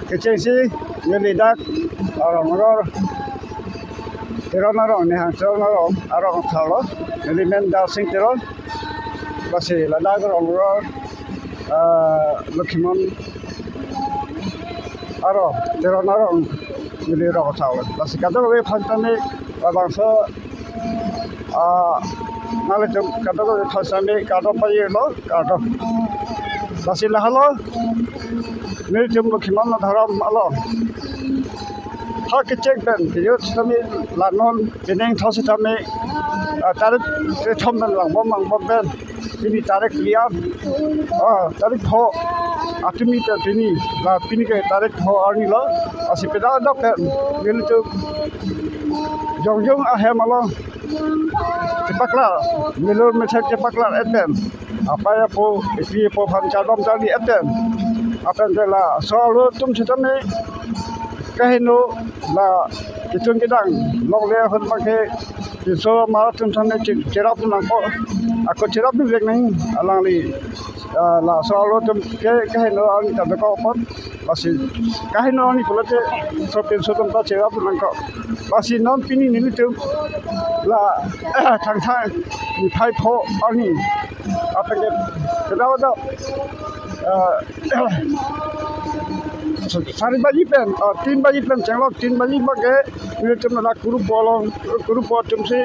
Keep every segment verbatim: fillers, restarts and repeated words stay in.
Kechengsi neli dak arong ror, Teron arong, Nihang Teron arong, arong thalo, neli men Darsing Teron, lasi ladak arong ror, ah, Lokhimon arong, Teron arong, neli rong thalo, lasi kadokave aphan tame, labangso, ah, nanglitum kadokave aphan tame kardom pajirlo, kardom. Lasi lahelo nelitum Lokhimon adhorom along ha kecheng pen kejut sitame la non pining thot sitame, ah, tarik kethom pen langbom langbom pen pini tarik kre-an, ah, tarik pho, atumi ta pini, la pini ke tarik pho arni lo, lasi pida dok pen nelitum jongjong ahem along chepaklar, milur methek chepaklar et pen, apei apo, epi epo aphan kardom charli et pen, lapen te laso alo atum sitame Kaheno la kechun kedang longle ahut abangke pinso amar atum than ne che-, cherap nangpo. Ako cherap dun vek nang alangli, ah, laso aro atum ke kaheno arni ta dokok apot. Lasi kaheno arni pulote so pinso atum ta cherap nangkok. Lasi non pini nelitum la Thangthang niphai pho arni apeke kedau kedau, ah, sari baji pen, ah, tin baji pen chenglok, tin baji abangke nelitum la kurupo along, kurupo atumsi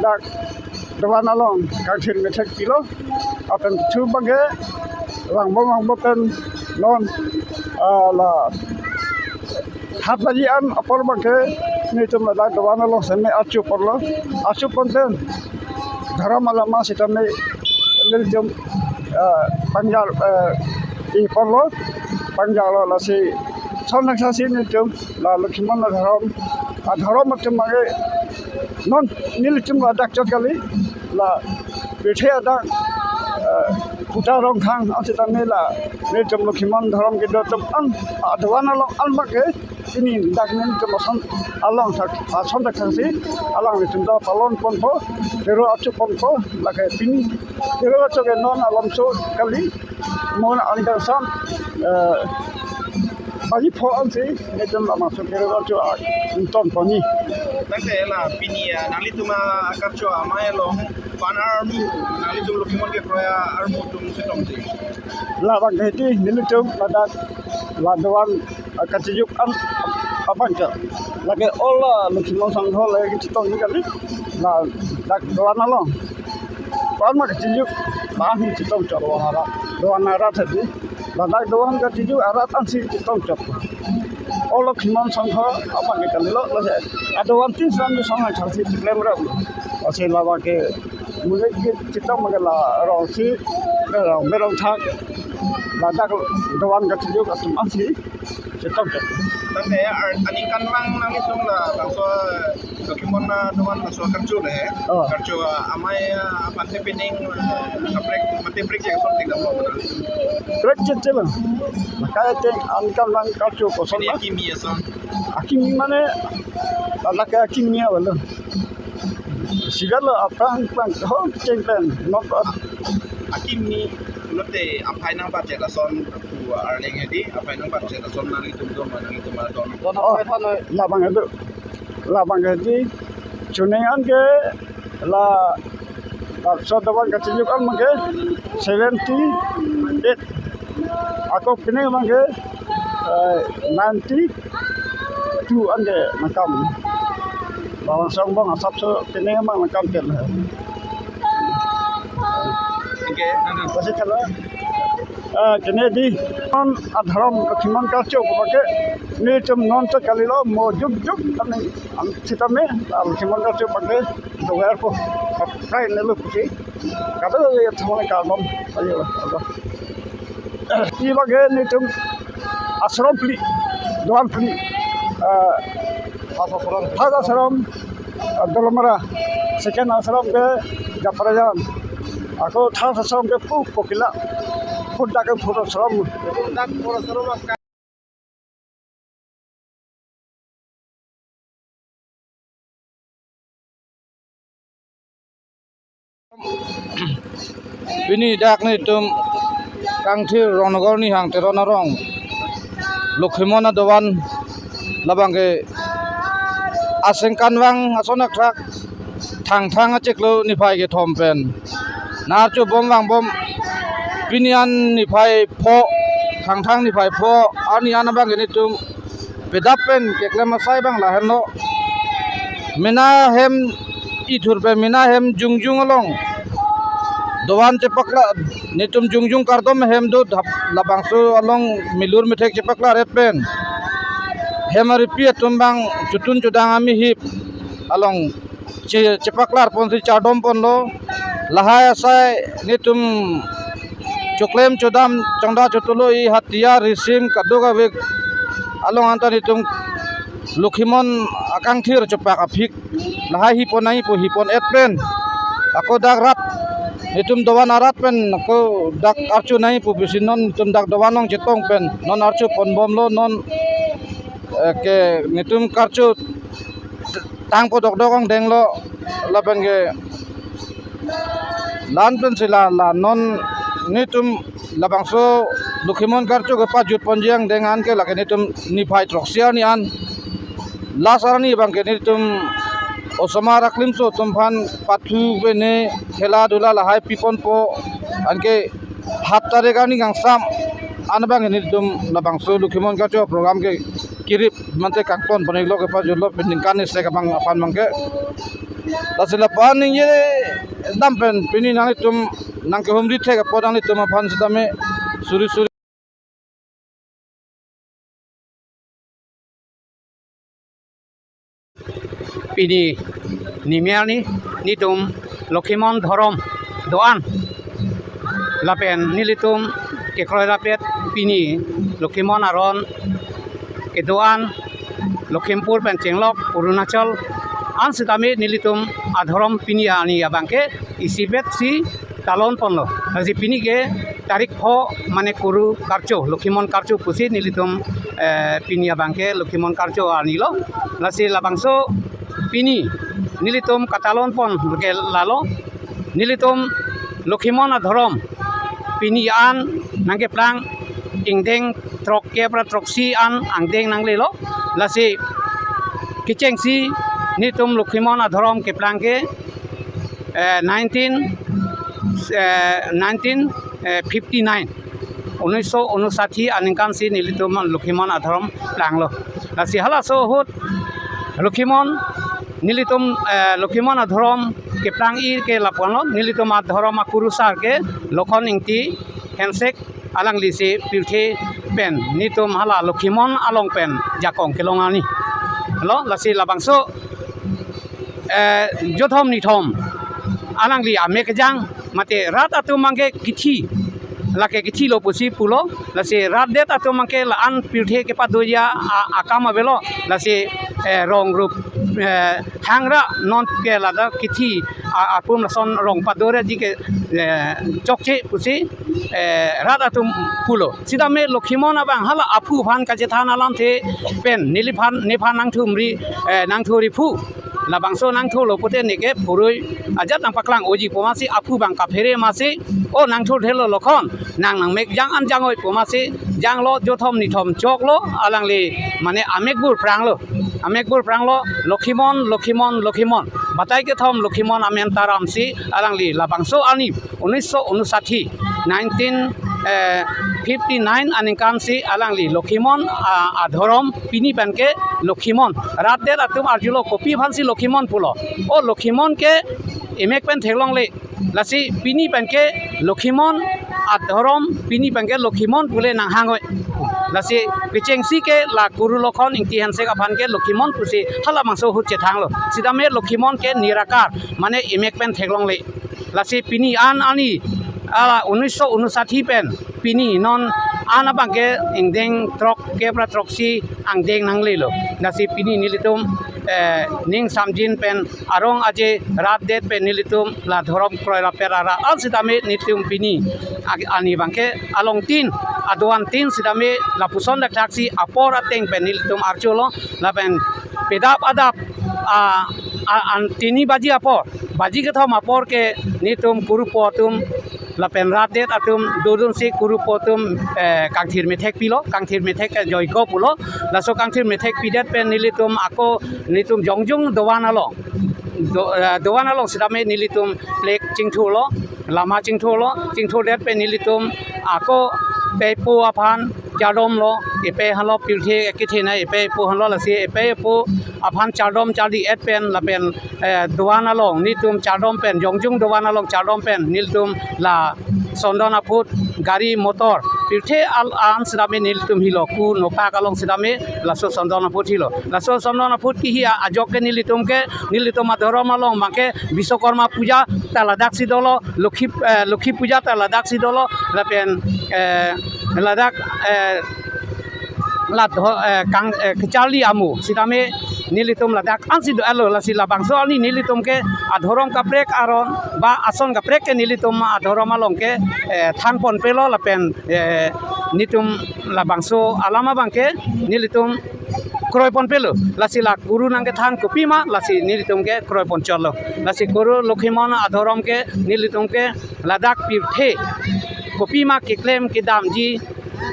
la dovan along kangthir methek pilo. Lapen thu abangke vangbom vangbom pen non, ah, la hat baji an apor abangke nelitum ladak dovan along seme archu ponlo. Archu pon pen dhorom alama sitame nelitum, ah, pangjak, ah, i ponlo, pangjak lo. Lasi son thakthak si nelitum la Lokhimon adhorom, adhorom atum abangke non nelitum ladak chot kali, la pirthe adak, ah, Kuta Rongkhang asitame la nelitum Lokhimon dhorom kedo atum an, ah, dovan along an abangke pini dak nelitum ason along thak, ason thakthak si alanglitum ta palon ponpo, tero archu ponpo, lake pini tero archu ke non alamso kali, mo aningkan san, eh, baji pho ansi nelitum labangso tero archu, ah, ington ponji. Tangte la pini, ah, nanglitum, ah, akarchu amei along pan armu, nanglitum Lokhimon kekroi armu atum chetongji. Labangke hedi nelitum ladak la dovan, ah, kachijok an abangke lake all, ah, Lokhimon Sangho lake chetongji kali, ladak dovan along. Pan ma kachijok, pan hi chetong chot. Dovan arat. Dovan arat hedi. Ladak dovan kachijok arat ansi chetong chot. All Lokhimon Sangho abangke kalilo, lasi adovan tin san du sang thang si chiklem rap. Lasi labangke mulai ke chetong abangke la rong si, rong berong thak. Ladak dovan kachijok atum ansi chetong chot. Tangte ar-, aningkanvang nanglitum labangso Lokhimon adovan laso akarchu le. Oh. Akarchu, ah, amei, ah, aphan te pining, ah, kaprek, mate prek jeng son tingdam lo mana. Prek chet chet lo. Makaya teng aningkanvang karchu koson. Ini la akimi ason. Akimi mane, lake akimi avelo. Sigar lo aphrang aphrang ho cheng pen, nok. Akimi lote aphai nangpachet ason pu arleng hedi, aphai nangpachet ason nanglitum do ma nanglitum adon. Don. Oh, aphai than noi. Labang hedi. Labang hedi. Chuning an ke la, la so dovan kachijok an abangke seventy eight. Ako pining abangke, eh, ninety two an ke nangkam. Bang Songbong asapso pining abang nangkam pen. Oke, nana. Pasi kala, eh, kene di non adhorom Lokhimon karchu abangke nelitum non ta kalilo mo juk juk kami, am, sitame, ah, Lokhimon karchu abangke dover po. Prai nelo pusi. Kado ya thong karbom. Ayo, ayo. Pi abangke nelitum ashram phli, dovan phli, ah, first ashram, first ashram, ah, Dolamara, second ashram ke Japrajan, ako third ashram ke pu Kokila, fourth dak ke fourth ashram. Pini dak nelitum Kangthir Rongnogor Nihang Teron arong Lokhimon adovan labangke asengkanvang ason akthak Thangthang achiklo niphai kethom pen nang archu bom vangbom. Pini an niphai pho, Thangthang niphai pho, arni an abangke nelitum pedap pen keklem asai abang lahenlo. Mena hem ithur pen mena hem jongjong along dovan chepakla, nelitum jongjong kardom hem do thap, labangso along milur methek chepakla ret pen hem aripi atum abang chotun chodang amihip along che-, chepaklar ponsi chardom ponlo. Lahai asai nelitum choklem chodam chongda chotolo, i hatia risim kadokave along anta nelitum Lokhimon akangthir chepak aphik lahai hi pon nangji pu hi pon et pen, ako dak rat nelitum dovan arat pen ako dak archu nangji pu pusi non nelitum dak dovan along chetong pen non archu ponbomlo. Non eh, ke netum karcho tangpo dokdok angdeng lo, lapen ke la-an pensi la, la non netum labangso Lokhimon karcho kepajut ponji angdeng an ke lake netum niphai throksi arni an. Last arni abang ke netum osomar aklimso atum aphan pathu pene khela dula lahai piponpo, anke hap tarik arni kangsam an abang ke netum labangso Lokhimon karcho program ke kirip mate kangton pon-iklo kepajutlo pen ningkan isi abang aphan abang ke. Lasi lapu-an ningje dam pen pini nanglitum nangkehumri thek apot nanglitum aphan sitame suri suri. Pini nimi arni netum Lokhimon dhorom do-an lapen nelitum kekroi rapet pini Lokhimon aron kedo-an Lakhimpur pen chenglok Arunachal an sitame nelitum adhorom pini arni abang ke isipet si talon ponlo. Lasi pini ke tarik pho mane kuru karcho, Lokhimon karcho pusi nelitum, eh, pini abang ke Lokhimon karcho arni lo. Lasi labangso pini nelitum katalon pon ke lalo. Nelitum Lokhimon adhorom pini an nangkeplang ingdeng throkkep ra throksi an angdeng nanglelo. Lasi kechengsi netum Lokhimon adhorom keplang ke, eh, nineteen, eh, nineteen, eh, fifty-nine, unniso unusathi aningkan si nelitum Lokhimon adhorom planglo. Lasi halaso ahut Lokhimon nelitum, eh, Lokhimon adhorom keplang-i ke lapu-anlo, nelitum adhorom akurusar ke Lokhon Ingti Hensek alangli si pirthe pen netum hala Lokhimon along pen jakong kelong arni lo. Lasi labangso, eh, jothom nithom alangli amek kejang mate rat atum abang ke kithi, lake kithilo pusi pulo. Lasi rat det atum abang ke la-an pirthe kepadoji a-, akam avelo. Lasi, eh, rong rup, eh, hangra non ke ladak kithi a-, apum lason rong padore ji ke, eh, chokche pusi, eh, rat atum pulo. Sitame Lokhimon abang hala aphu aphan kachethan alamthe pen neliphan, nephan nangthumri, eh, nangthuriphu. Labangso nangthulo pute neke phurui ajat nangpaklang-oji pu masi aphu abang kaphere masi, "O nangthurthelo Lokhon, nang nangmek jang an jang-oi," pu masi janglo, jothom nithom choklo, alangli mane amekbur pranglo. Amekbur pranglo, "Lokhimon, Lokhimon, Lokhimon." Batai kethom Lokhimon amen taram si alangli labangso arni unniso unusathi, nineteen, eh, fifty-nine aningkan si alangli Lokhimon, ah, adhorom pini pen ke Lokhimon. Rat det atum arjulo, "Kopi aphansi Lokhimon pulo? O Lokhimon ke emek pen theklongle. Lasi pini pen ke Lokhimon adhorom, pini pen ke Lokhimon pule nanghang-oi." Lasi kechengsi ke la kuru Lokhon Ingti Hensek aphan ke Lokhimon pusi halabangso ahut chethanglo. Sitame Lokhimon ke nirakar, mane emek pen theklongle. Lasi pini an arni, ah, unniso unusathi pen pini non an abang ke ingdeng throkkep ra throksi angdeng nanglelo. Lasi pini nelitum, eh, ning samjin pen arong aje rat det pen nelitum la dhorom kroi rapet ra-an sitame nelitum pini ag-, arni abang ke along tin, adoan tin sitame lapuson dak thaksi apor ateng pen nelitum archolo, lapen pedap adap, ah, ah, an tini baji apor, baji kethom apor ke netum kurupo atum lapen rat det atum dodunsi kurupo atum, eh, kangthir methek pilo, kangthir methek ke joiko pulo. Laso kangthir methek pidet pen nelitum ako netum jongjung dovan along, do-, eh, dovan along sitame nelitum flag chingthurlo, lama chingthurlo, chingthurdet pen nelitum ako pei po aphan chardomlo, epei aphanlo pirthe kethenei epei po aphanlo. Lasi epei po aphan chardom chardi-et pen lapen, eh, dovan along netum chardom pen, jongjung dovan along chardom pen nelitum la sondon aphut gari motor pirthe al-an sitame nelitum hilo, ku nopak along sitame laso sondon aphut hilo. Laso sondon aphut kihi a-, ajok ke nelitum ke, nelitum adhorom along abang ke Biswakarma puja ta ladaksi dolo, Lokhi, eh, Lokhi puja ta ladaksi dolo, lapen, eh, ladak, eh, la dho-, eh, kang, eh, kacharli amo sitame nelitum ladak ansi do-etlo. Lasi labangso arni nelitum ke adhorom kaprek aron ba ason kaprek ke nelitum adhorom along ke, eh, thanponpelo lapen, eh, netum labangso alam abang ke nelitum kroi pon pelo. Lasi la kuru nangkethan kopima, lasi nelitum ke kroi pon chotlo. Lasi kuru Lokhimon adhorom ke nelitum ke ladak pirthe kopima keklem kedamji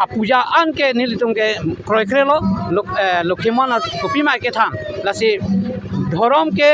apuja an ke nelitum ke kroi krelo. Lok-, eh, Lokhimon a-, kopima kethan. Lasi dhorom ke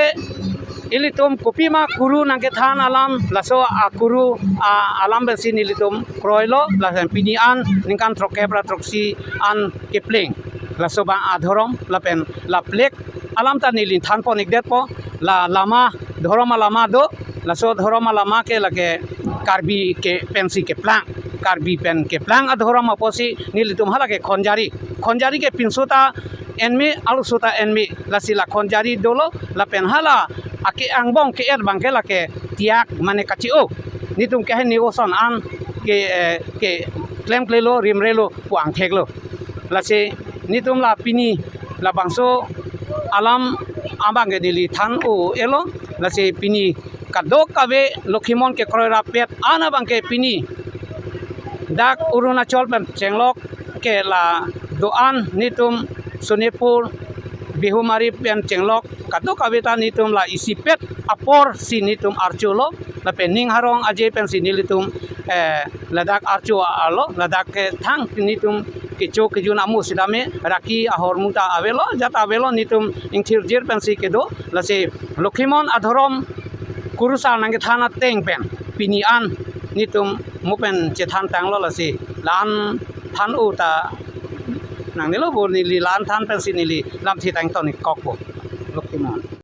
ilitum kopima kuru nangkethan alam, laso akuru a-, alam pensi nelitum kroilo, lapen pini an ningkan throkkep ra throksi an kepleng. Laso abang adhorom lapen la plek alam ta neli than pon-ikdetpo, la lama, dhorom alama do, laso dhorom alama ke lake Karbi ke pensi keplang, Karbi pen keplang adhorom apotsi nelitum hala ke khonjari. Khonjari ke pinso ta enme, arloso ta enme, lasi la khonjari dolo, lapen hala ake angbong ke-et abang ke lake tiak mane kachi-o. Nelitum ke hini oson an ke, eh, ke klemklelo, rimrelo, puang theklo. Lasi nelitum la pini labangso alam abang ke neli than-o-elo. Lasi pini kadokave Lokhimon kekroi rapet an abang ke pini dak Arunachal pen chenglok ke la do-an nelitum Sonepur, Bihumari pen chenglok kadokave ta nelitum la isipet aporsi nelitum archolo, lapen ning harong aje pensi nelitum, eh, ladak archo alo, ladak ke thang nelitum kecho kejun amu sitame raki ahormu ta avelo, jat avelo, nelitum ingthirjir pensi kedo. Lasi Lokhimon adhorom kurusar nangkethan ateng pen pini an nelitum mo pen chethan tanglo, lasi la-an than-o ta nangnelo, bo neli la-an than pensi neli lamthe tang ton-ik kokpo. Lokhimon.